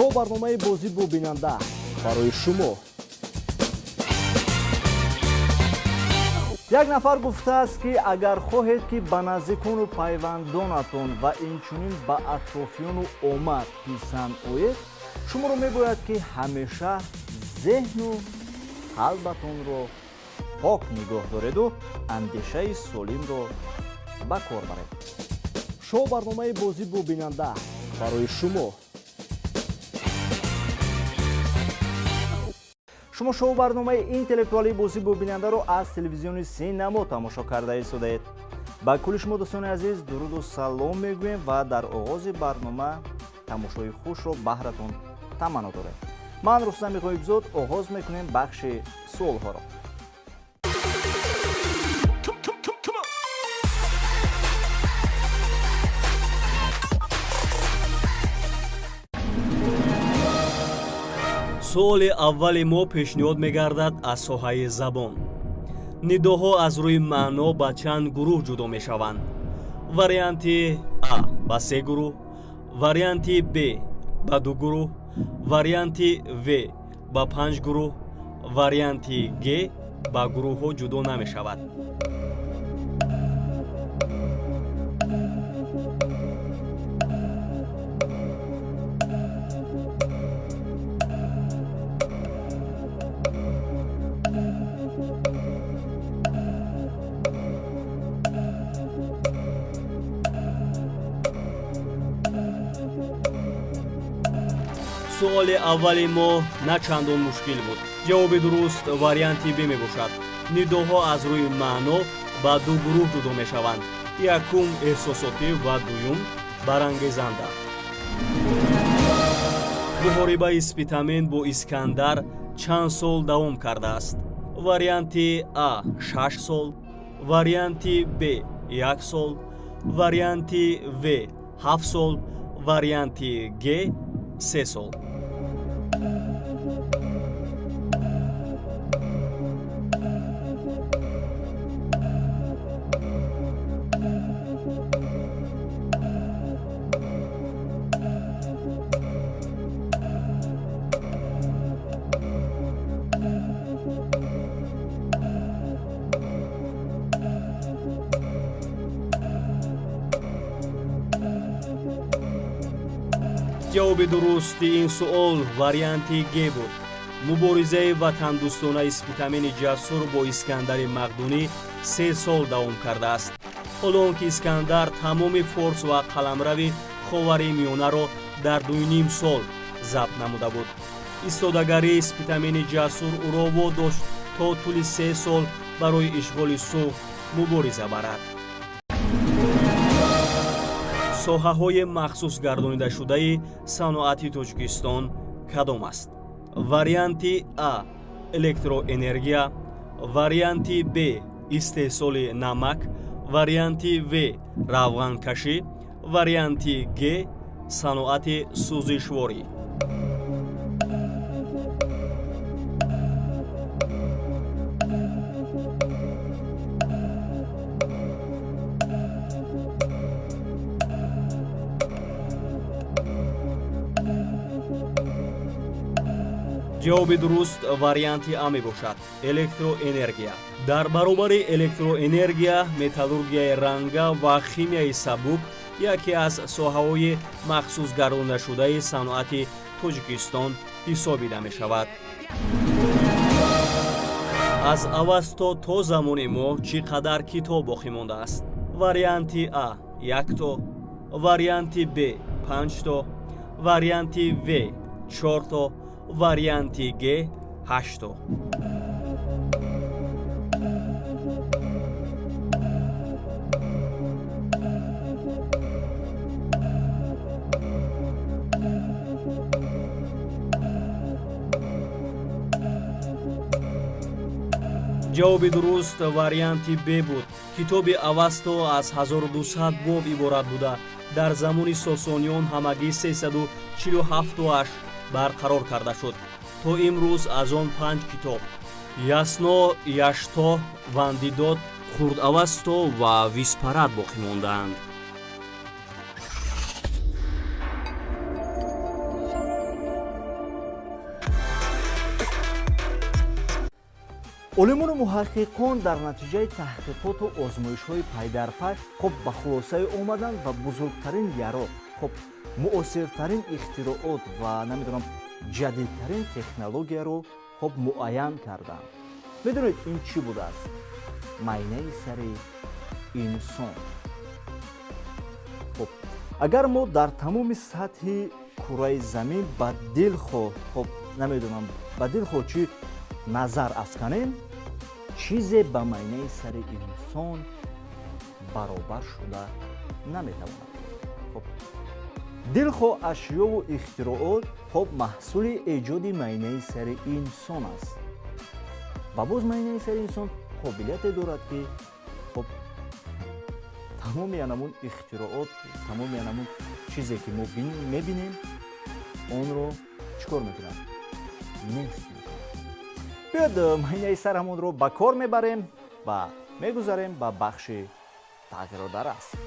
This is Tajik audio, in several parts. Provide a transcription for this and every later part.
Шоу барномаи бозӣ бо бинанда барои шумо. Як нафар гуфтааст, ки агар хоҳед, ки ба наздикону пайвандонатон ва инчунин ба атрофиёну омад писанд оед, шуморо мебояд, ки ҳамеша зеҳну қалбатонро пок нигоҳ дореду андешаи солимро ба кор баред. Шоу барномаи бозӣ бо бинанда барои шумо. Шумо шоу барномаи интеллектуалии бозӣ бо бинандаро аз телевизиони Синамо тамошо карда истодаед. Ба кулли шумо, дӯстони азиз, дуруду салом мегӯем ва дар оғози барнома тамошои хушро баҳратон таманно дорем. Ман Рустами Ғоибзод, оғоз мекунем бахши суолҳоро. Суоли аввали мо пешниҳод мегардад аз соҳаи забон. Нидоҳо аз рӯи маъно ба чанд гурӯҳ ҷудо мешаванд? Варианти а ба се гурӯҳ, варианти б ба ду гурӯҳ, варианти в ба панҷ гурӯҳ, варианти г ба гурӯҳҳо ҷудо намешавад. Суоли аввали мо на чандон мушкил буд. Ҷавоби дуруст варианти б мебошад. Нидоҳо аз рӯи маъно ба ду гурӯҳ ҷудо мешаванд: якум эҳсосотӣ ва дуюм барангезанда. Муҳорибаи Спитамен бо Искандар чанд сол давом кардааст? Варианти а 6 сол, варианти б як сол, варианти в 7 сол, варианти г 3 сол. Ҷавоби дурусти ин суол варианти г буд. Муборизаи ватандӯстонаи Спитамени ҷасур бо Искандари Мақдунӣ 3 сол давом кардааст, ҳоло он ки Искандар тамоми Форс ва қаламрави Ховари Миёнаро дар 2,5 сол забт намуда буд. Истодагарии Спитамени ҷасур ӯро водошт, то тӯли 3 сол барои ишғоли Суғд мубориза барад. Соҳаҳои махсус гардонидашудаи саноати Тоҷикистон кадом аст? Варианти а электроэнергия, варианти б истеҳсоли намак, варианти в равғанкашӣ, варианти г саноати сӯзишворӣ. Ҷавоби дуруст варианти а мебошад: электроэнергия. Дар баробари электроэнергия, металлургияи ранга ва химияи сабук яке аз соҳаҳои махсус гардондашудаи саноати Тоҷикистон ҳисобида мешавад. Аз Авасто то замони мо чӣ қадар китоб боқӣ мондааст? Варианти а якто, варианти б панҷто, варианти в чорто, варианти г ҳашто. Ҷавоби дуруст варианти б буд. Китоби Авасто аз 1200 боб иборат буда, дар замони Сосониён ҳамагӣ 347тоаш барқарор карда шуд. То имрӯз аз он панҷ китоб: Ясно, Яшто, Вандидод, Хурдавасто ва Виспарад боқӣ мондаанд. Олимону муҳаққиқон дар натиҷаи таҳқиқоту озмоишҳои пайдарпай, хоб, ба хулосае омаданд ва бузургтарин яроқ, хоб, муосиртарин ихтироот ва, намедонам, ҷадидтарин технологияро, хоб, муайян карданд. Медонед, ин чӣ будааст? Майнаи сари инсон. Хоб, агар мо дар тамоми сатҳи кураи замин ба дилхоҳ, хоб, намедонам, ба дилхоҳ чӣ назар афканем, чизе ба майнаи сари инсон баробар шуда наметавонад. Хоб, дилхоҳ ашёву ихтироот, хоб, маҳсули эҷоди майнаи сари инсон аст. Ва боз майнаи сари инсон қобилияте дорад, ки, хоб, тамоми анамун ихтироот, тамоми анамун чизе, ки мо мебинем, онро чӣ кор мекунад? Нест мекунад. Биёд, майнаи сарамонро ба кор мебарем ва мегузарем ба бахши тағйирот дар расм.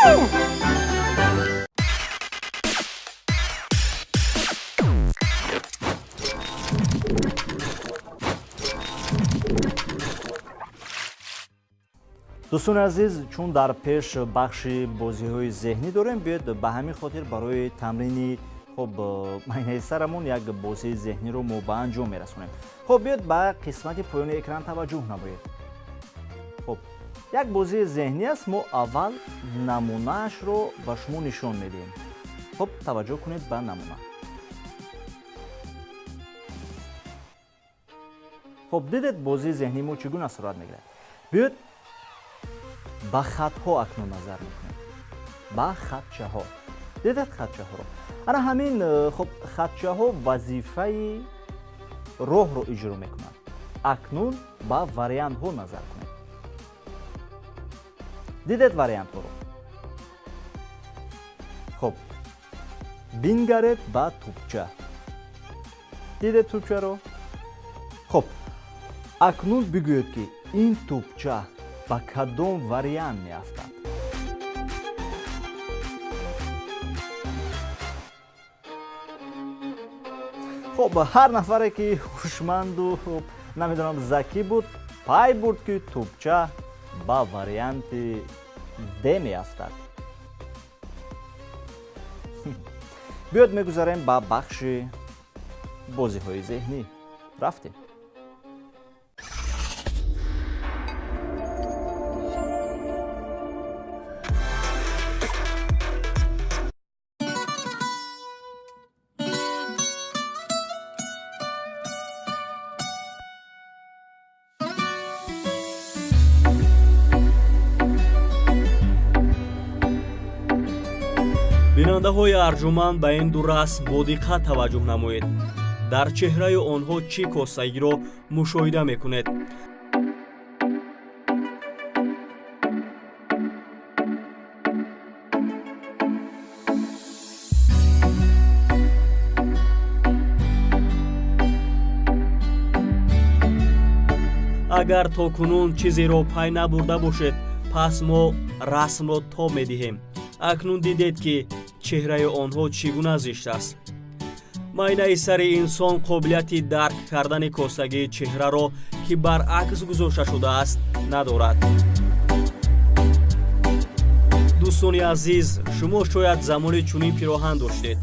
Дӯстони азиз, чун дар пеш бахши бозиҳои зеҳнӣ дорем, биёед ба ҳамин хотир барои тамрини хуб майнаи сарамон як бозии зеҳниро мо ба анҷом мерасонем. Хуб, биёед ба қисмати поёни экран таваҷҷӯҳ намоед. Хуб, як бозии зеҳнӣ аст, мо аввал намунаашро ба шумо нишон медиҳем. Хуб, таваҷҷӯҳ кунед ба намуна. Хуб, дидед бозии зеҳнии мо чӣ гуна сурат мегирад. Биёед ба хатҳо акнун назар мекунем, ба хатчаҳо. Дидед хатчаҳоро? Ана ҳамин хуб хатчаҳо вазифаи роҳро иҷро мекунанд. Акнун ба вариантҳо назар кунед. Дидед вариантҳоро? Хуб, бингаред ба тӯбча. Дидед тӯбчаро? Хуб, акнун бигӯед, ки ин тӯбча ба кадом вариант меафтад? Хуб, ҳар нафаре ки ҳушманду намедонам закӣ буд, пай бурд, ки тӯбча ба варианти Д меафтад. Биёед мегузарем ба бахши бозиҳои зеҳнӣ. Рафтем. Бинандаҳои арҷуманд, ба ин ду расм бо диққат таваҷҷӯҳ намоед. Дар чеҳраи онҳо чӣ косагиро мушоҳида мекунед? Агар то кунун чизеро пай набурда бошед, пас мо расмро тоб медиҳем. Акнун дидед, ки чеҳраи онҳо чӣ гуна зишт аст. Майнаи сари инсон қобилияти дарк кардани косагии чеҳраро, ки баръакс гузошта шудааст, надорад. Дӯстони азиз, шумо шояд замони чунин пироҳан доштед.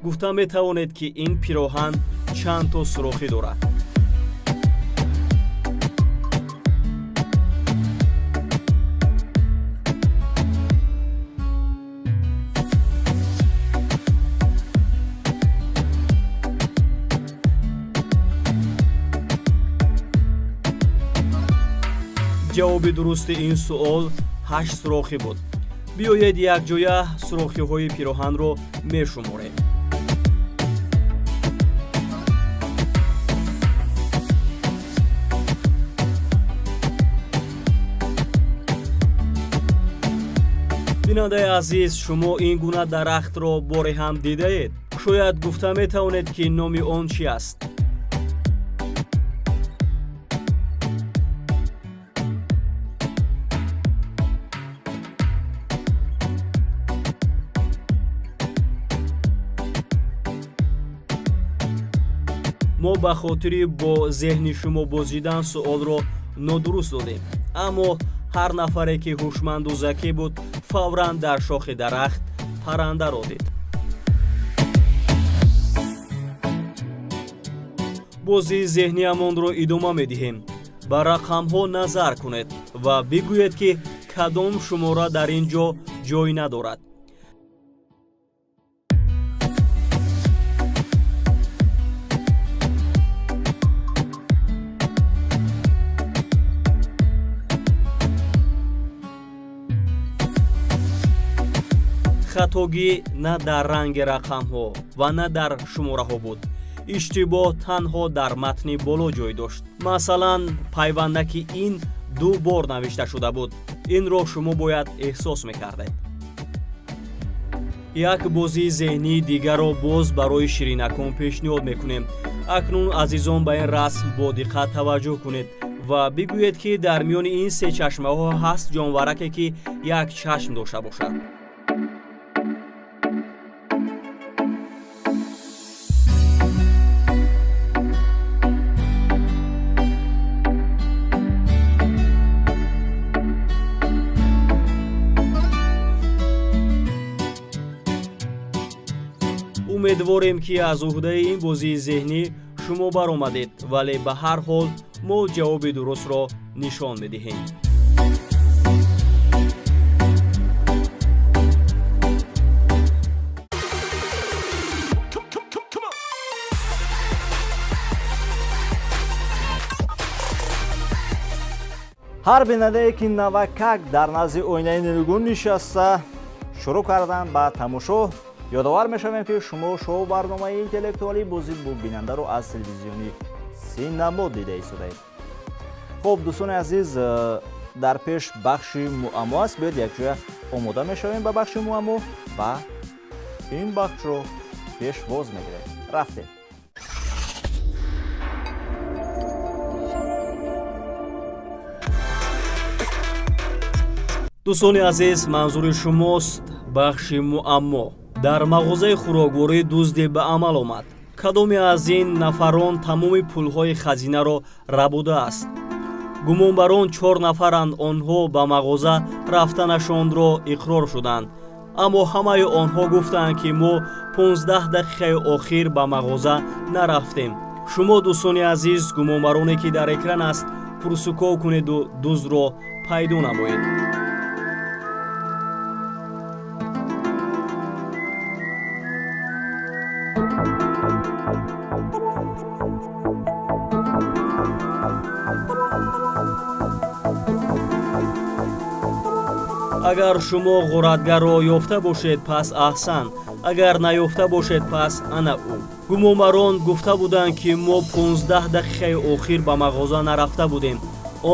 Гуфта метавонед, ки ин пироҳан чанд то сурохӣ дорад? Ҷавоби дурусти ин суол 8 сурохӣ буд. Биёед якҷоя сурохиҳои пироҳанро мешуморем. Бинандаи азиз, шумо ин гуна дарахтро боре ҳам дидаед? Шояд гуфта метавонед, ки номи он чӣ аст? Мо ба хотири бо зеҳни шумо бозидан суолро нодуруст додем, аммо ҳар нафаре ки ҳушманду закӣ буд, фавран дар шохи дарахт паррандаро дид. Бозии зеҳниямонро идома медиҳем. Ба рақамҳо назар кунед ва бигӯед, ки кадом шумора дар ин ҷо ҷой надорад. Хатогӣ на дар ранги рақамҳо ва на дар шумораҳо буд. Иштибоҳ танҳо дар матни боло ҷой дошт. Масалан, пайвандаки ин ду бор навишта шуда буд. Инро шумо бояд эҳсос мекардед. Як бозии зеҳнии дигарро боз барои ширинакон пешниҳод мекунем. Акнун, азизон, ба ин расм бо диққат таваҷҷӯҳ кунед. Ва бигӯед, ки дар миёни ин се чашмаҳо ҳаст ҷонвараке, ки як чашм дошта бошад. Умедворем, ки аз уҳдаи ин бозии зеҳнӣ шумо баромадед, вале ба ҳар ҳол мо ҷавоби дурустро нишон медиҳем. Ҳар бинандае, ки навакак дар назди оинаи нилгун нишаста шурӯъ кардан ба тамошо, ёдовар мешавем, ки шумо шоу барномаи интеллектуалӣ «Бозӣ бо бинандаро» аз телевизиони Синамо дида истодаед. Хуб, дӯстони азиз, дар пеш бахши муаммо аст. Биёед, якҷоя омода мешавем ба бахши муаммо ва ин бахшро пешвоз мегирем. Рафтем. Дӯстони азиз, манзури шумост бахши муаммо. Дар мағозаи хӯрокворӣ дузде ба амал омад. Кадоме аз ин нафарон тамоми пулҳои хазинаро рабудааст? Гумонбарон чор нафаранд. Онҳо ба мағоза рафтанашонро иқрор шуданд, аммо ҳамаи онҳо гуфтанд, ки мо 15 дақиқаи охир ба мағоза нарафтем. Шумо, дӯстони азиз, гумонбароне, ки дар экран аст, пурсуков кунеду дуздро пайдо намоед. Агар шумо ғоратгарро ёфта бошед, пас аҳсан. Агар наёфта бошед, пас ана ӯ. Гумонбарон гуфта буданд, ки мо 15 дақиқаи охир ба мағоза нарафта будем.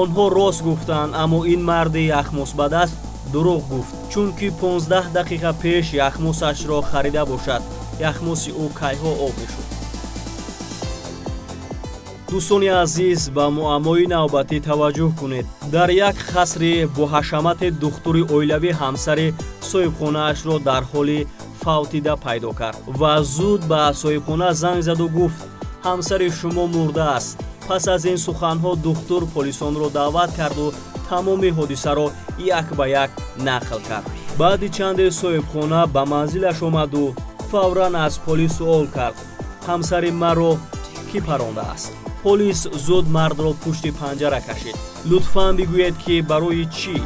Онҳо рост гуфтанд, аммо ин марди яхмосбадаст дурӯғ гуфт, чунки 15 дақиқа пеш яхмосашро харида бошад, яхмоси ӯ кайҳо об мешуд. Дӯстони азиз, ба муаммои навбатӣ таваҷҷӯҳ кунед. Дар як қасри боҳашамате духтури оилавӣ ҳамсари соҳибхонаашро дар ҳоли фавтида пайдо кард ва зуд ба соҳибхона занг заду гуфт: «Ҳамсари шумо мурдааст». Пас аз ин суханҳо духтур полисонро даъват карду тамоми ҳодисаро як ба як нақл кард. Баъди чанде соҳибхона ба манзилаш омаду фавран аз полис суол кард: «Ҳамсари маро кӣ парондааст?» Полис зуд мардро пушти панҷара кашид. Лутфан бигӯед, ки барои чӣ?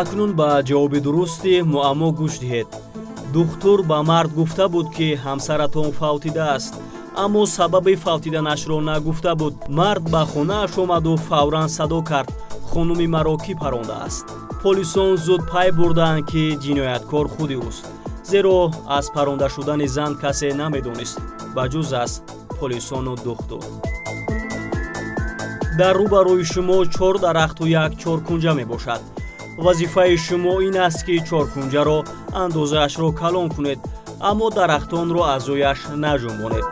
Акнун ба ҷавоби дурусти муаммо гӯш диҳед. Духтур ба мард гуфта буд, ки ҳамсаратон фавтидааст, аммо сабаби фавтиданашро нагуфта буд. Мард ба хонааш омаду фавран садо кард: «Хонуми маро кӣ парондааст?» Полисон зуд пай бурданд, ки ҷинояткор худи ӯст, зеро аз паронда шудани зан касе намедонист, ба ҷуз аз полисону духтур. Дар рӯ ба рӯи шумо чор дарахту як чоркунҷа мебошад. Вазифаи шумо ин аст, ки чоркунҷаро андозаашро калон кунед, аммо дарахтонро аз ҷояш наҷунбонед.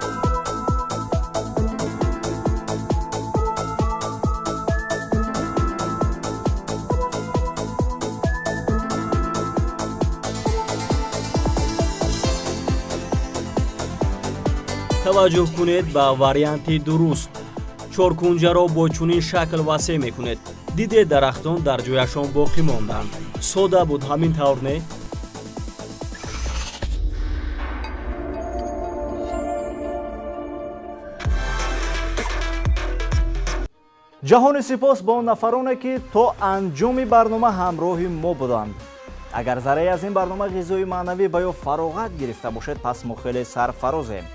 Таваҷҷӯҳ кунед ба варианти дуруст. Чоркунҷаро бо чунин шакл васеъ мекунед. Дидед, дарахтон дар ҷояшон боқӣ монданд. Сода буд, ҳамин тавр, не? Ҷаҳони сипос ба он нафароне, ки то анҷоми барнома ҳамроҳи мо буданд. Агар заррае аз ин барнома ғизои маънавӣ ва ё фароғат гирифта бошед, пас мо хеле сарфарозем.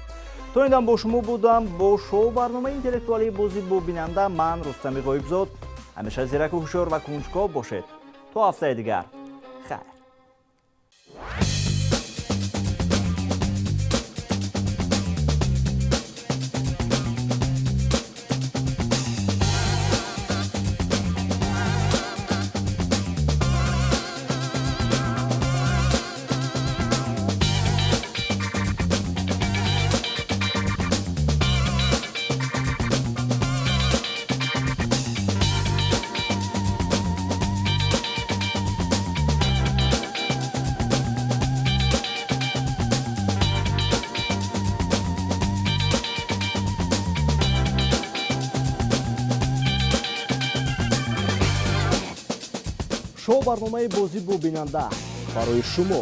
То ин дам бо шумо будам бо шоу барномаи интеллектуалии «Бозӣ бо бинанда» ман, Рустами Ғоибзод. Ҳамеша зираку ҳушёр ва кунҷков бошед. То ҳафтаи дигар, хайр. Шоу барномаи «Бозӣ бо бинанда» барои шумо.